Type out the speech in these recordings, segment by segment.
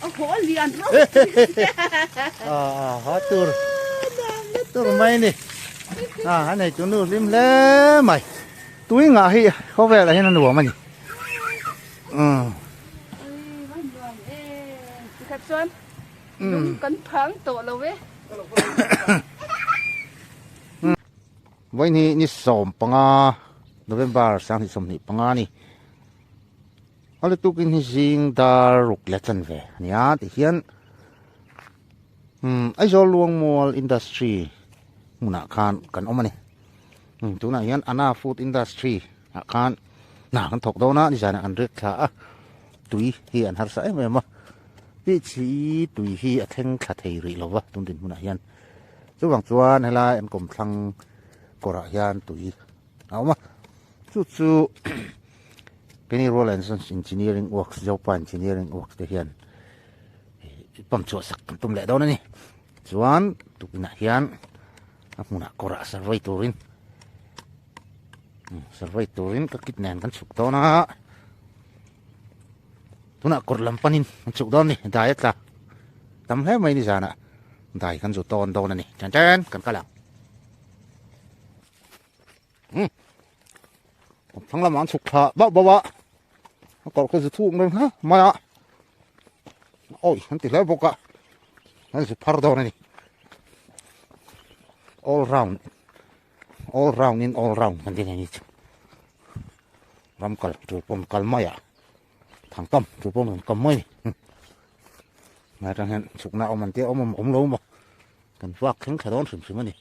A haw lian ro. A ha tur. Tur mai ni. A a nei tu nu hlim hle mai. Tui ngah hi khawvel ah hian a nuam a ni. Umm. Tikhat chuan lung kan phang tawh lo e. Vawiin hi ni 15 November 2025 a ni. A lutukin hi zing dar ruk leh chan ve a nia tihian umm Aizawl Luangmual Industry hmunah khan kan awm a ni. Umm tunah hian Anna Food Industry ah khan hna kan thawk dawn a nizanah kan riak thla a tui hi an harsa em em a tih chi tui hi a thleng thla thei rih lo va tun dinhmunah hian chuvang chuan helai an kawmthlang kawrah hian tui a awm a chu chu Kenny Rowlands Engineering Works Zopa Engineering Works te hian pump chhuah sak kan tum leh dawn a ni chuan tukinah hian a hmunah kawrah survey turin survey turin ka kit nen kan chhuk dawn a tunah kawr lam panin kan chhuk dawn a ni dai a tla tam hle mai ni zanah dai kan zu tawn dawn a ni chen chen kan kal ang. Thlang lamah an chhuk thla bauh bauh a a kawr kha zu thuk reng hle mai a awi an ti hle bawk a an zu phar dawn a ni all round all round in all round kan ti nei ni chu ram kal tur pawn kal mai a thang kam tur pawn kan kam mai ni ngai atang hian chhukna awm an tia awm awm lo maw kan vak thleng thla dawn hrim hrim a ni.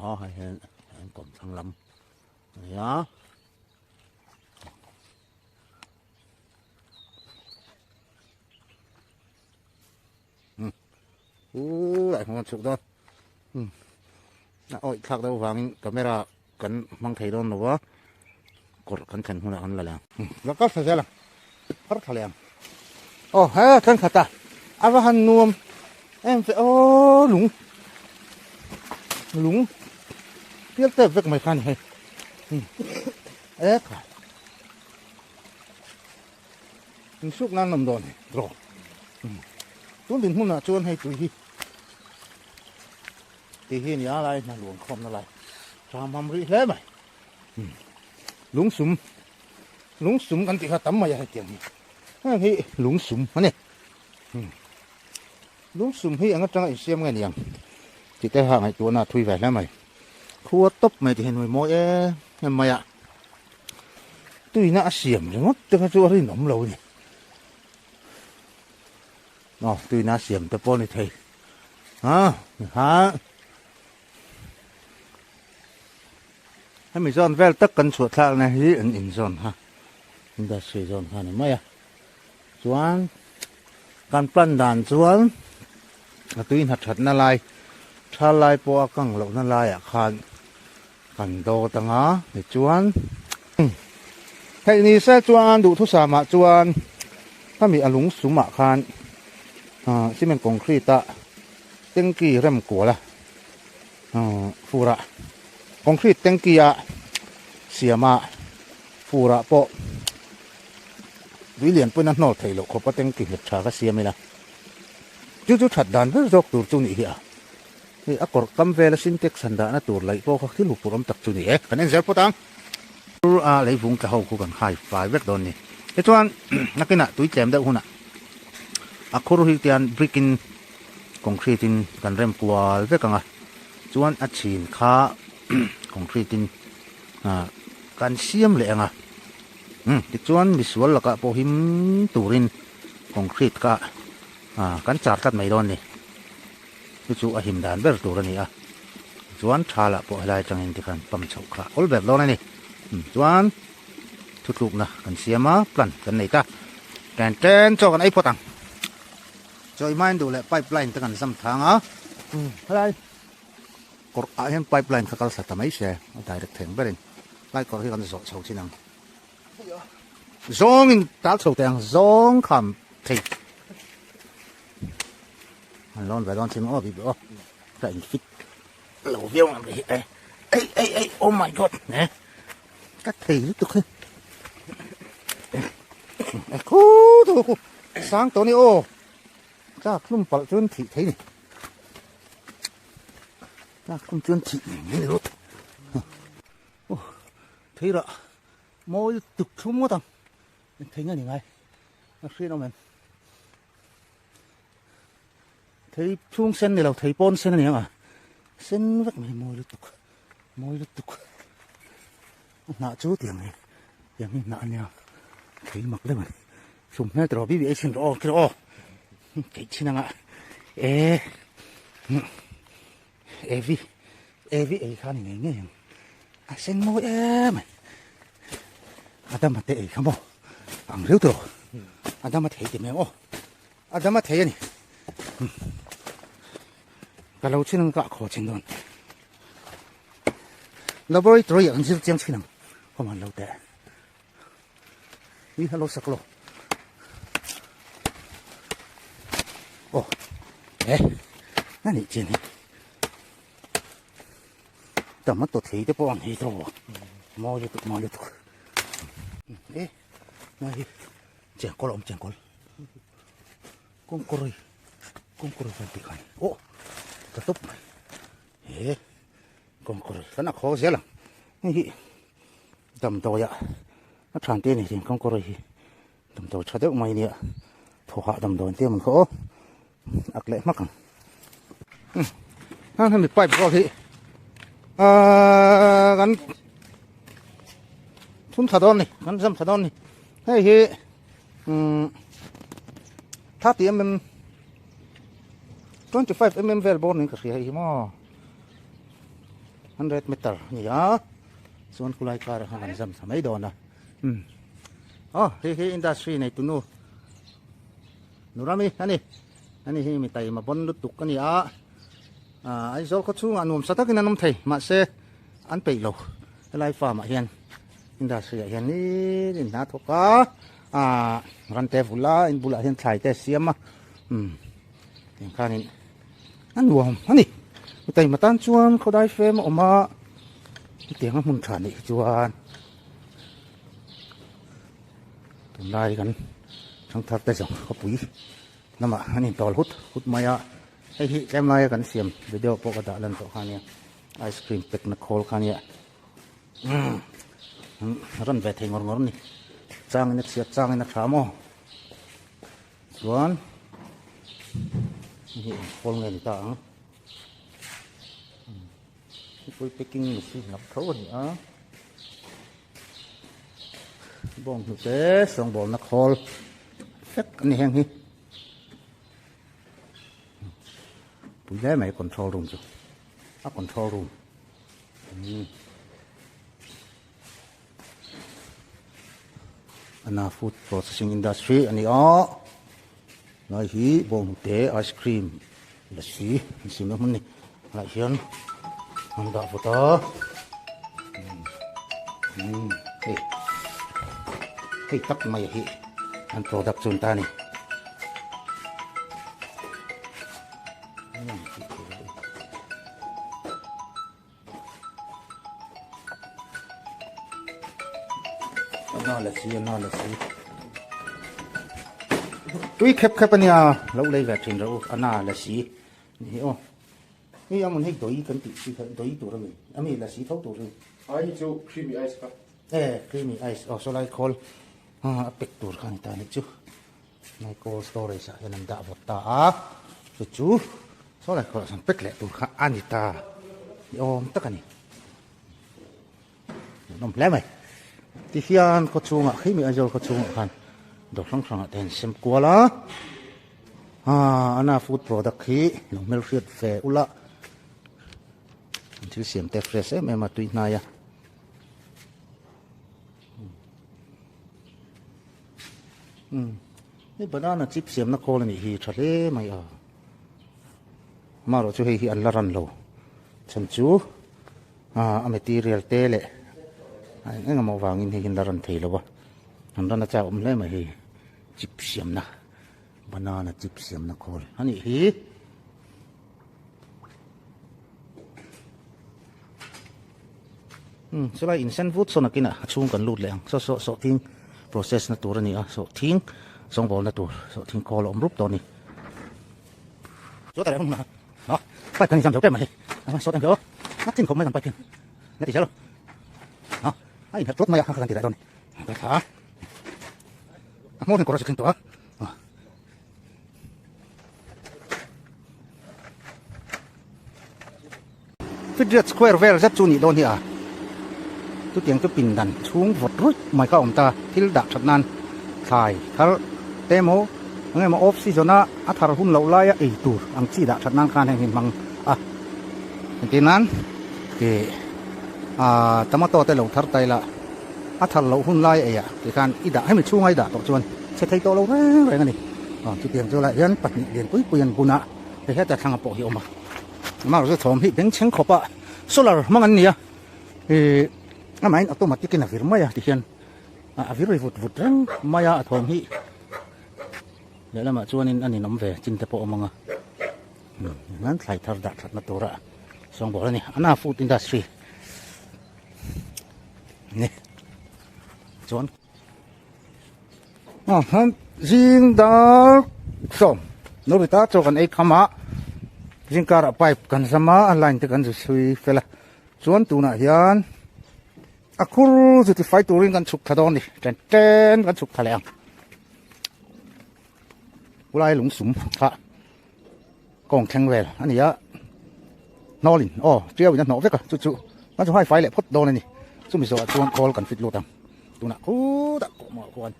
A hei hian an kawm thlang lam a ni a. U lai hmang chhuk dawn. A awih thlak deuh vangin camera kan hmang thei dawn lo va. Kawr kan thlen hunah kan la leh ang. La kal thla zel ang. Phar thla leh ang. Aw he thleng khat a. A va han nuam em ve aw lung. Lung pial tep vek mai kha ni hei. E kha. Insuk nan awm dawn ni draw. Tun din hmunah chuan hei tui hi ti hi ni a lai hna luang khawmna lai. Ram ham rih hle mai. Lungsum lungsum kan tih kha tam mai a hetiang hi heng hi lungsum a ni lungsum hi eng atanga insiam nge niang tih te kha ngaihtuahna a thui ve hle mai khua tawp mai ti hian hei mawi em em mai a tuina a siam ringawt te kha chu a rinawm lo a ni aw tuina a siam te pawh a ni thei a ha. Hemi zawn vel tak kan chhuah thlakna hi an in zawn kha industry zawn kha a ni mai a chuan kan plan dan chuan a tui hna thatna lai tha lai pawh a kang lohna laiah khan kan dawt anga tichuan theih ni se chuan duhthusam ah chuan hemi a lung sum ah khan ah cement concrete a tanky rem kual a. Furah concrete tanky a siam a furah pawh tui lian pawhin a hnawl theih loh khawp a tanky nghet tha kha siam ila chu chu that dan ber zawk tur chu nih hi a hei a kawrh kam vela sintex han dahna tur laih pawh kha thil huphurh awm tak chu ni e kan en zel phawt ang a leivung tla ho khu kan hai fai vek dawn ni tichuan nakinah tui tlem deuh hunah a khur hi tian brick in concrete in kan rem kual vek ang a chuan a chhin kha concrete in ah kan siam leh ang a umm tichuan misual lakah pawh him turin concrete kha ah kan char tlat mai dawn a ni chu chu a him dan ber tur a ni a chuan tha lah pawh helai atangin tikhan pump chhoh kha awl ber dawn a ni umm chuan thutlukna kan siam a plan kan nei ta ten ten chaw kan ei phawt ang. Chawi hmain duh leh pipe line te kan zam thang a, helai kawrh ah hian pipe line kha kal thla ta mai se a direct theng berin lai kawrh hi kan zawh chho chin ang zawngin tal chho teh ang zawng kham thei an lawn ve dawn chin aw bik aw ka in fit lo viau ang hi e ei ei ei oh my god ne ka thei lutuk hi khu thu khu. Sang tawh ni aw. Tlak hlum palh chuan thih thei ni. Tlak hlum chuan thih ngei ngei ni rawh. Aw thei rah mawi tuk thlum ngawt ang. Eng thei nge ni ngai a hriat awm em. Thei chhung sen ni lo thei pawn sen a ni ang a. Sen vek mai mawi lutuk mawi lutuk. A hnah chu tiang hi tiang hi hnah a nia thei mak deuh a ni chhum hmel tawh bibi ei chhin rawh aw kira aw theih chin anga e evi evi ei kha ni ngei ngei ang a sen mawi em mai a dama te ei kha maw ang riau tawh a dama thei ti mai ang aw a dama thei a ni ka lo chin ang ka khaw chin dawn. Laboratory an zir chiang thin ang awm an lo teh hi hello sak lo oh eh na ni chin hi tomato thei te pawh ang hi tho mawi lutuk mawi lutuk eh na hi chengkawl a awm chengkawl kawngkawrei kawngkawrei van tih khan oh ka tawp mai He kawngkawr kan a khaw zel ang hei hi damdawi ah a than te a ni thin kawngkawr hi damdawi tha deuh mai a nia thaw hah damdawi ang te a man kha aw ak leh hmak ang heng hemi pipe rual hi ahh kan thun tha dawn a ni kan zam tha dawn a ni hei hi umm 30 mm. 25 mm vel bawr niin ka hria hei hi maw 100 meter a ni a chuan khulai karah khan kan zam thla mai dawn a um aw hei hi industry nei tunu nurami a ni ani hi mi taima bawn lutuk a ni a ah Aizawl khaw chhungah nuam sa takin an awm thei mahse an peih lo helai farm ah hian industry ah hian nitin hna thawk a ah ran te vul a in bulah hian thlai te a siam a umm tiang khanin a nuam a ni taima tan chuan khawdai fem a awm a hetiang a hmun tha nih hi chuan tunlai kan thangthar te zawng khawpui lamah an intawl hut hut mai a hei hi tlem laia kan siam video pawh ka dah lan tawh kha ania ice cream pack na khawl kha ania umm rawn ve thei ngawr ngawr a ni changin a chhiat changin a tha maw. Chuan hei hi eng khawl nge ni ta ang hipui packing machine lam tho a ni a bawng hnute sawngbawlna khawl vek a ni heng hi pui hle mai control room chu a control room umm. Ana food processing industry a ni a lai hi bawnghnute ice cream lassi an siam na hmun a ni helaiah hian an dah vawt a umm hei hei tak mai hi an product chu an ta a ni. A la si a la si tui khep khep ania lo lei ve thin rawh u a na la si ni hi aw hei a mun hei doi kan tih chi kha doi tur ami ami la si tho tur hi ai hi chu creamy ice kha e creamy ice aw sawlai khawl a pek tur kha ani ta ni chu Nai cold storage ah hian an dah vawt ta a, chu chu saw lai khawih ah sawn pek leh tur kha a ni ta ni awm tak a ni. Hmuhnawm hle mai. Tihian khaw chhungah khi mi Aizawl khaw chhungah khan dawr hrang hrangah te an sem kual a, ah ana food product hi lo hmelhriat ve ula an thil siam te fresh em em a tui hnai a. Umm hei banana chip siamna khawl a nih hi tha hle mai a amaherawh chu hei hi an la ran lo chhan chu ah a material te leh a eng eng emaw vangin hei hi an la ran thei lo a an ran a chak awm hle mai hei chip siamna banana chip siamna khawl a nih hi. Umm chulai in sen vut sawn akinah a chhung kan lut leh ang saw saw sawhthing process na tur a ni a sawhthing Sawngbawlna tur sawhthing khawl a awm rup tawh a ni. Chu ta leh hmun a pipe kan inzam zo ṭep mai hei. A sawt em kha aw. A chin khawp mai kan pipe hian. Na ti zel lo. A inherh ṭawt mai a, kha kan ti leh dawn a ni. Ka thla a. A hmawr hian kawr a zuk thleng tawh a. Fidget square vel zet chu nih dawn hi a, chutiang chu pindan chhung vawt ruih mai kha a awm ta, thil dah that nan thlai thar te emaw eng emaw off season a a thar hun loh laia ei tur ang chi dah that nan khan heng hi hmang a, engtir nan ih ah tomato te lo thar ta ila a thar loh hun lai eiah tikhan i dah hemi chhunga i dah tawh chuan chhe thei tawh lo reng reng a ni, aw chutiang chu lai hian pahnih lian pui pui an bun a hei heta thlanga pawh hi a awm a. Amah chu thawm hi bengchheng khawp a solar hmang an ni a ih amahin automatic in a vir mai a tihian a vir ri vut vut reng mai a a thawm hi lehlamah chuanin a ninawm ve chin te pawh a awm ang a hian thlai thar dah thatna tura sawngbawl a ni ana food industry ni chuan. Aw hman zing dar sawm no ri ta chaw kan ei kham a zing karah pipe kan zam a a line te kan zu chhui fel a chuan tunah hian a khur zu ti fai turin kan chhuk thla dawn a ni chen chen kan chhuk thla leh ang khulai lungsum kha kawng thleng vel a ni a hnawlin aw tiau in a hnawh vek a chu chu kan chu hai fai leh phawt dawn a ni chumi zawhah chuan khawl kan fit lut ang tunah khutah kawhmawh khuan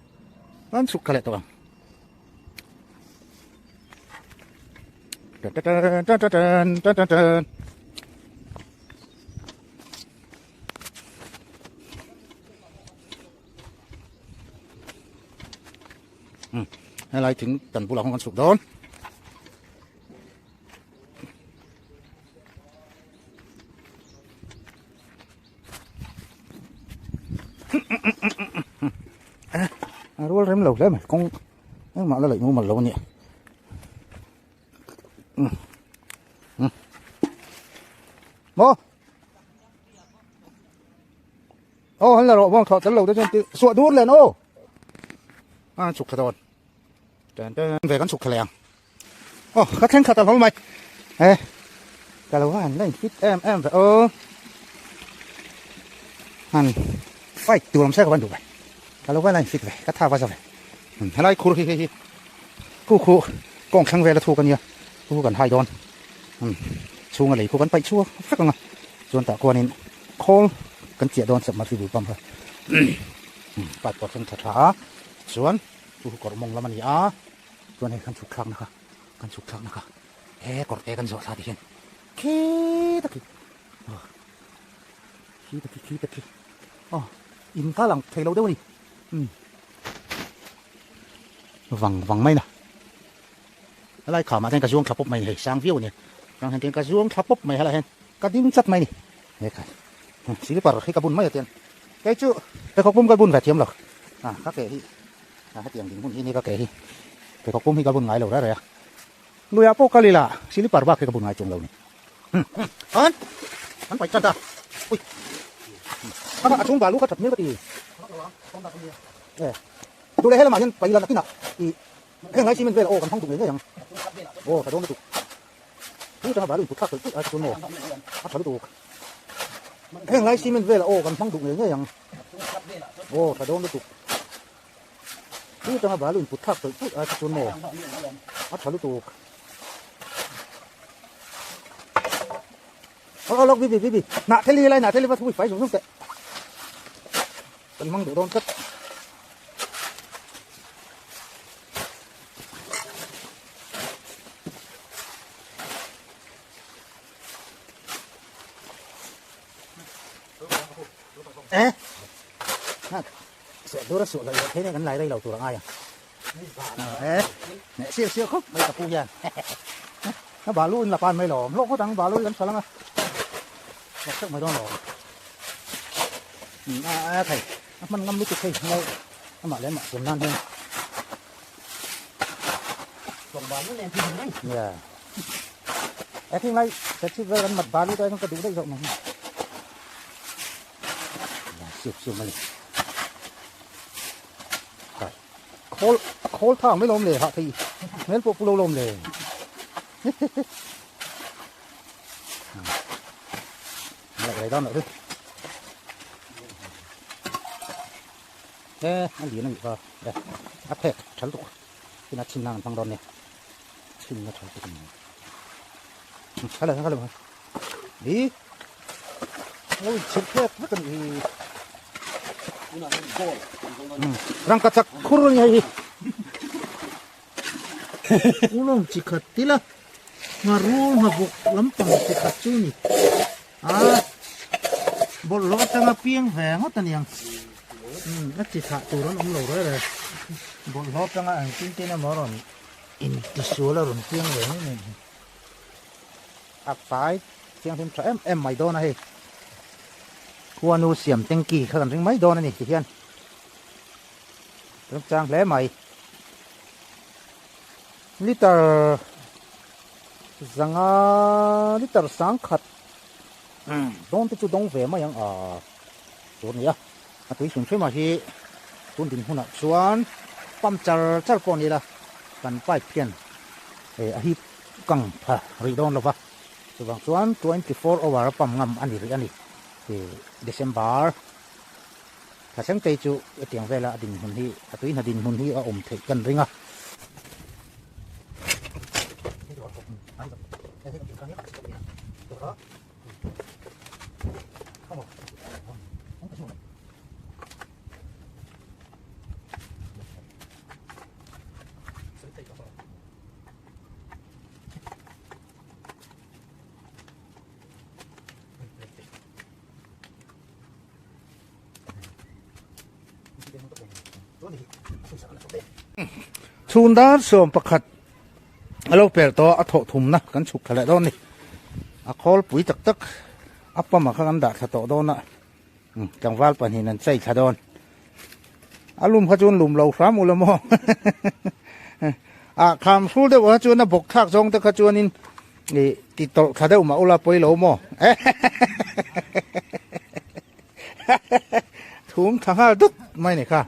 kan chhuk kha leh tawh ang tan tan tan tan tan tan tan Helai thing kan bulah khawn kan chhuk dawn. A rual rem lo hle mai kawng engmah la laih mumal lo a nia. Maw? Aw han la rawh bawng thawh tel lo te chuan ti suah dur len aw a chhuk thla dawn ten ten ve kan chhuk thla leh ang aw ka thleng khat a hlawl mai e ka lo han la in fit em em ve aw han fight tur awm se ka van duh ve ka lo van la in fit ve ka tha va za ve helai khur hi hei hi khu khu kawng thleng vel a thuk ania khu kan hai dawn chhunga lei khu kan paih chhuak vek ang a chuan tah khuanin khawl kan chiah dawn chawp mahse pump kha pipe pawh thleng tha tha a chuan chu chu kawr mawng lam a ni a chuan hei kan chhuk thlakna kha kan chhuk thlakna kha he kawr te kan zawh thla ti hian khi ta khi khi ta khi khi ta khi aw in kha lang thei lo deuh a ni um vang vang mai na helai khamah te hian ka zuang thla pawp mai a ni hei sang viau a ni a hian ka zuang thla pawp mai helai hian. Ka ding chat mai ni. He khai. Silipar hi ka bun mai a tiang. Kei chu pheikhawk pum ka bun ve thiam lo. A ka ke hi a hetiang ding hun hi ni ka ke hi. Pheikhawk pum hi ka bun ngai lo reh reh a. Luiah pawh kal ila silipar bak hi ka bun ngai chuang lo ni. An an paih chat a. Ui. A chung balu kha that hmel ka ti. E. Duh leh helamah hian paih ila nakinah i heng lai cement vel aw kan hmang duh ngei ngei ang. Aw tha dawn lutuk. Chu tanga balu input thlak tawlh tawlh a chuan maw a tha lutuk. Heng lai cement velah aw kan hmang duh ngei ngei ang. Aw tha dawn lutuk. Chu tanga balu input thlak tawlh tawlh a chuan maw a tha lutuk. Aw lawk bibi bibi hnah theli lai hnah theli va thui fai zung zung teh. Kan hmang duh dawn tlat. Eh suah dur a suah loh theih nen kan lai rei lo tur a ngai ang eh neh siau siau khawp mai ka pu hian a balu in la pan mai lo hlawk ngawt ang balu hi kan chhal ang a hlawk theuh mai dawn lo a a thei a hman ngam lutuk hei amah leh amah siam nan hian Yeah. E thing lai set chip vel kan mat balu ta ka duh daih zawk mai. Siu siu mai. Khawl khawl thang mai lawm le hah thei hmel pawh pu lo lawm le. Lại đó nữa đi. Thế anh đi nó bị vào. Đây, áp thẹt, chắn tục. Khi nó chín năng thằng đòn này. Chín nó chắn tục. Khá là khá là. Đi. Ôi, chín thẹt rất cần gì. Rangkachak khur ni hei hi. Ulawng chi khat tila ngharul nghavawk lampang chi khat chu ni. A bawlhhlawh atanga piang ve ngawt a niang. Umm a chi thah tur an awm lo reng reng. Bawlhhlawh atanga engtin tin emaw a rawn intisual a rawn piang ve mai mai. A fai thianghlim tha em em mai dawn a hei. Khuanu siam tanky kha kan ring mai dawn a ni tihian remchang hle mai. Liter zanga liter sangkhat dawn te chu dawng ve mai ang a tur a ni a. A tui hrim hrim ah hi tun dinhmunah chuan pump char char pawh a ni la kan pipe hian a hip kang pha rih dawn lo va chuvang chuan 24 hour a pump ngam a ni rih a ni December thla thleng te chu hetiang vela a dinhmun hi a tui hna dinhmun hi a awm theih kan ring a. Chhun dar sawm pakhat a lo per tawh a, a thawh thumna kan chhuk thla leh dawn a ni. A khawlpui tak tak a pama kha kan dah thla tawh dawn a, tlangval pahnihin an chei thla dawn. A lum kha chuan lum lo hram ula maw? A kham hrul deuh kha chuan a bawk thlak zawng te kha chuanin ih ti tawlh thla deuh mah ula pawi lo maw? Thum thla nghal dut mai ni kha.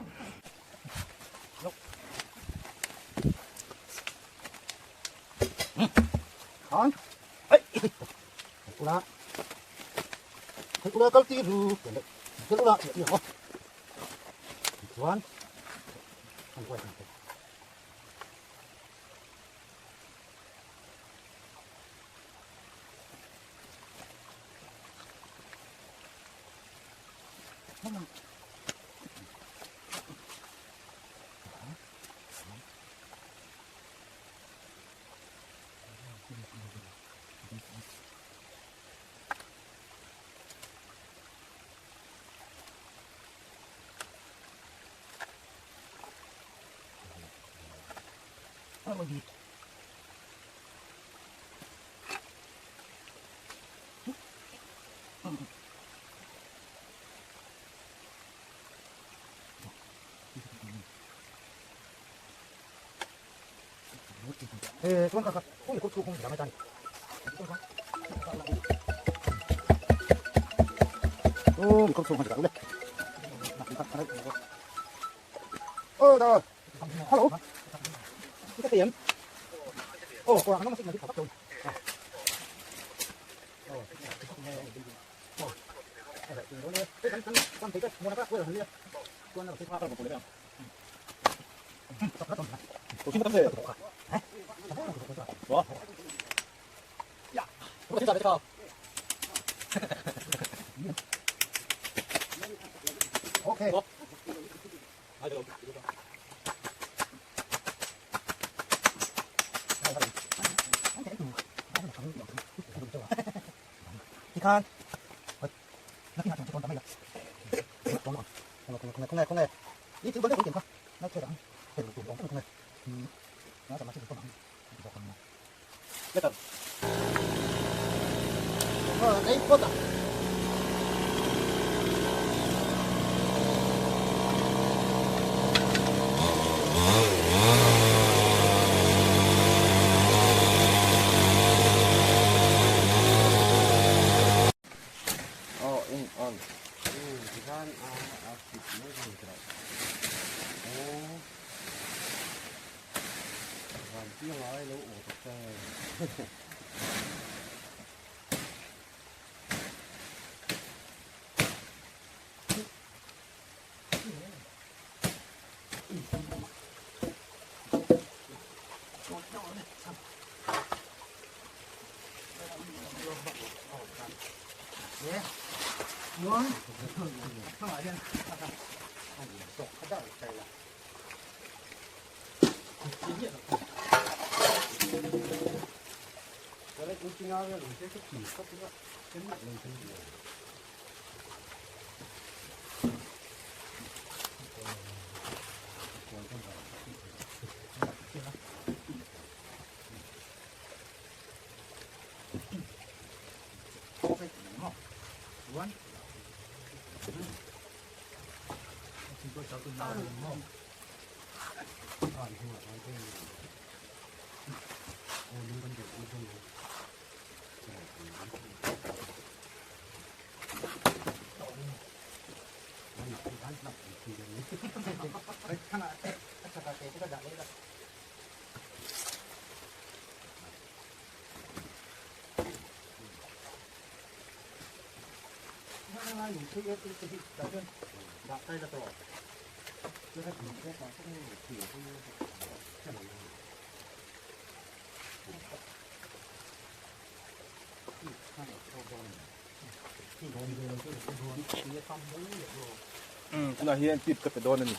Tunah hian tip ka pe dawn a ni.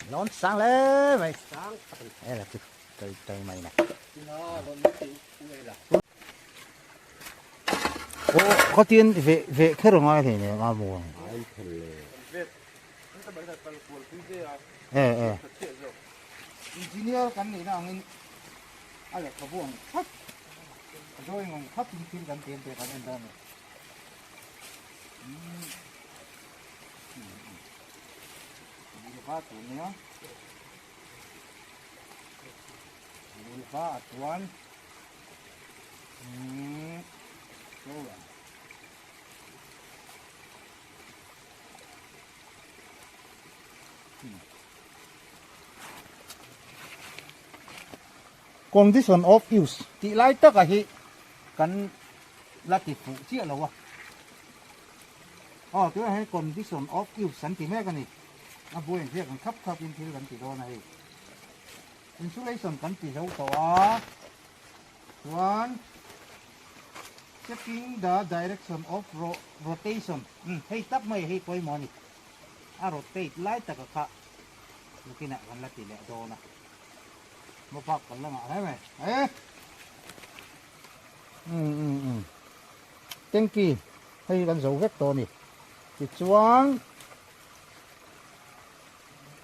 Nón sáng lên mày. Đây là cây cây mày này. Ô, có tiền về về khơi rồi ngay thì này mà buồn. Ê ê. Engineer kan ni na angin a lehkhabu ang khat drawing ang khat in thil kan ti an tih kan en dawn a ni. Lehkha tur nia lehkha a chuan umm Condition of use tih lai taka hi kan la ti fuh chiah lo a. Aw tunah hian condition of use an ti mek a ni. A buai ang ziak ang khap khap in thil kan ti dawn a hei. Insulation kan ti zo tawh a chuan checking the direction of rotation umm hei tak mai hi pawimawh a ni. A rotate lai taka kha nakinah kan la ti leh dawn a. Mapak kan la ngah hle mai e. Umm umm umm tanky hei kan zo vek tawh a ni tichuan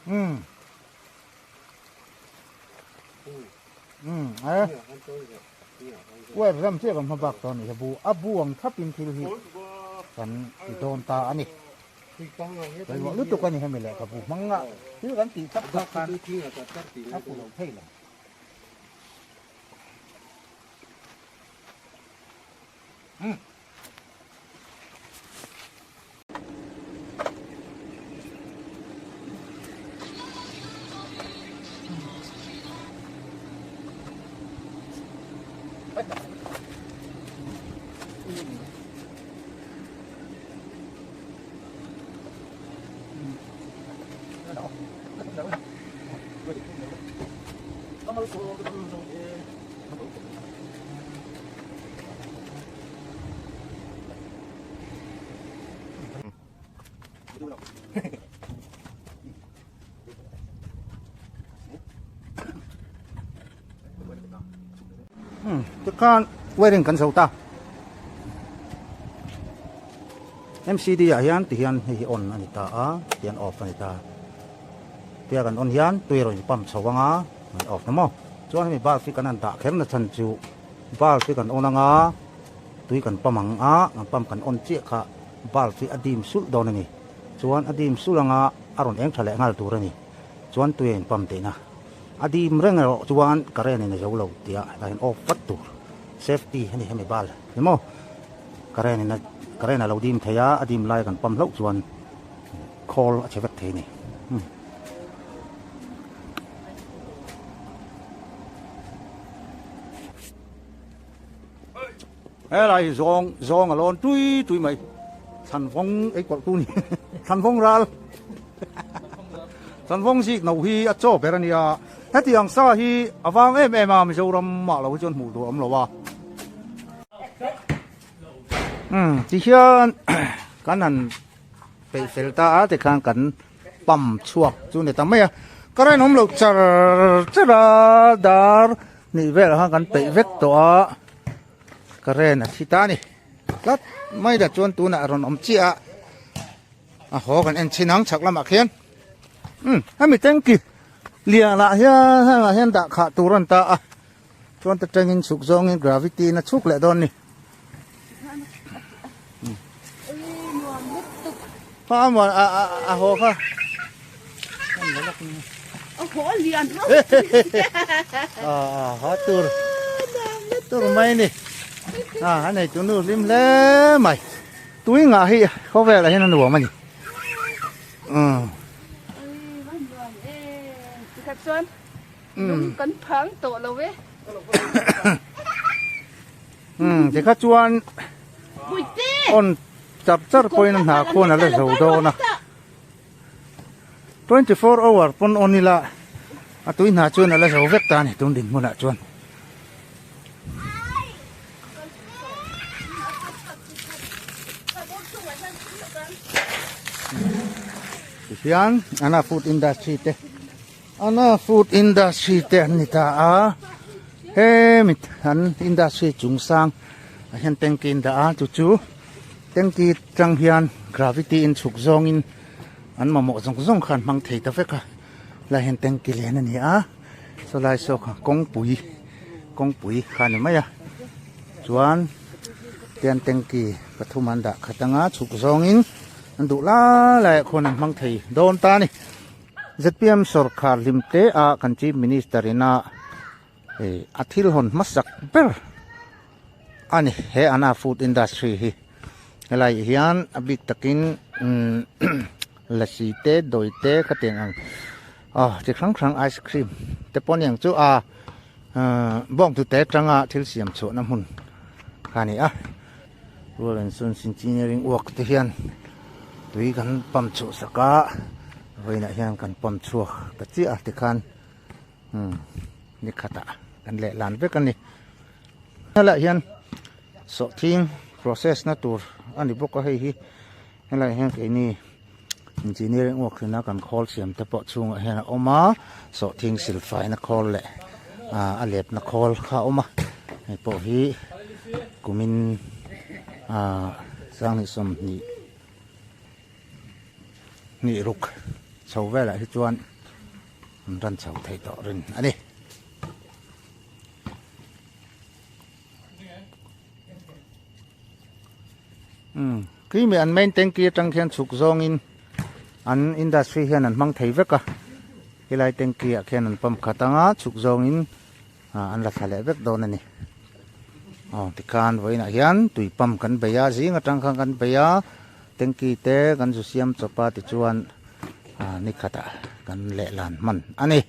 umm umm e wire ram chiah kan hma bak tawh a ni bu a bu ang thapin thil hi kan ti dawn ta a ni. Pawimawh lutuk a ni hemi lehkhabu hmang a thil kan tih tak tak khan a pu lo thei lo. Umm. Tikhan Wiring kan zo ta. MCD ah hian ti hian hei hi on a ni ta a, ti hian off a ni ta. Tia kan on hian tui rawn in pump chho anga an off na maw. Chuan hemi bulb hi kan han dah kher na chhan chu bulb hi kan on anga tui kan pump ang a, kan pump kan on chiah kha bulb hi a dim sulh dawn a ni. Chuan a dim sulh anga a rawn eng tha leh nghal tur a ni. Chuan tui a in pump tihna. A dim reng erawh chuan current in a zo lo tia hetah hian off vat tur. Safety a ni hemi bulb ni maw. Current in a current a lo dim thei a, a dim lai kan pump hlauh chuan khawl a chhe vek thei a ni. Helai hi zawng zawng a lawn tui tui mai thlanvawng ei kawlh tu ni thlanvawng ral thlanvawng zik no hi a chaw ber a nia hetiang sa hi a vang em em a Mizoram mah lo hi chuan hmuh tur a awm lo a. Umm tihian kan han peih fel ta a tikhan kan pump chhuak chu ni ta mai a current awm loh char char a dar hnih velah khan kan peih vek tawh a current a thi ta a ni tlat mai ta chuan tunah a rawn awm chiah a a haw kan en chhin ang chhak lamah khian umm hemi tanky lianah hian hengah hian dah khah tur a ni ta a. Chuan ta tangin chhuk zawngin gravity in a chhuk leh dawn ni. Kha a a a a haw kha. A haw lian ro. A a ha tur. Tur mai ni. A a nei tu nu hlim hle mai. Tui ngah hi khawvel ah hian a nuam a ni. Um. Chuan Lung kan phang tawh lo e. Umm tikha chuan on char char pawhin a hna khuan a la zo dawn a. 24 hour pawn on ila a tui hna chuan a la zo vek ta a ni tun dinhmunah chuan. Tihian ana food industry te. Ana food industry te an ni ta a, hemi an industry chung sang ah hian tanky an dah a chu chu tanky tang hian gravity in chhuk zawngin an mamawh zawng zawng kha an hmang thei ta vek a helai hian tanky lian a ni a saw lai saw kha kawngpui kawngpui kha a ni mai a chuan tian tanky pathum an dah khat anga chhuk zawngin an duh lai lai ah khuan an hmang thei dawn ta a ni. Zpm sawrkhar hlim te a kan Chief Minister ina a thil hawn hmasak ber a ni he ana food industry hi helai hian a bik takin lasi te dawi te khatiang ang aw chi hrang hrang ice cream te pawh aniang chu a bawngtute atanga thil siam chhuahna hmun kha a ni a. Rural and Sons Engineering work te hian tui kan pump chhuah sak a vawiinah hian kan pump chhuak ta chiah a tikhan umm ni khatah kan leh lan vek a ni helaiah hian sawhthing process na tur a ni bawk a hei hi helaiah hian keini engineering work ina kan khawl siam te pawh chhungah hian a awm a sawhthing silfaina khawl leh ah a lepna khawl kha a awm a hei pawh hi kumin ah sanghnih sawmhnih hnih ruk chho velah hi chuan an ran chho thei tawh rin a ni. Umm khi mi an main tanky atang khian chhuk zawngin an industry hian an hmang thei vek a helai tanky ah khian an pump khat anga chhuk zawngin ah an la thla leh vek dawn a ni aw tikhan vawiinah hian tui pump kan bei a zing atang khan kan bei a tanky te kan zu siam chawp a tichuan ah ni khatah kan lehlan hman a ni.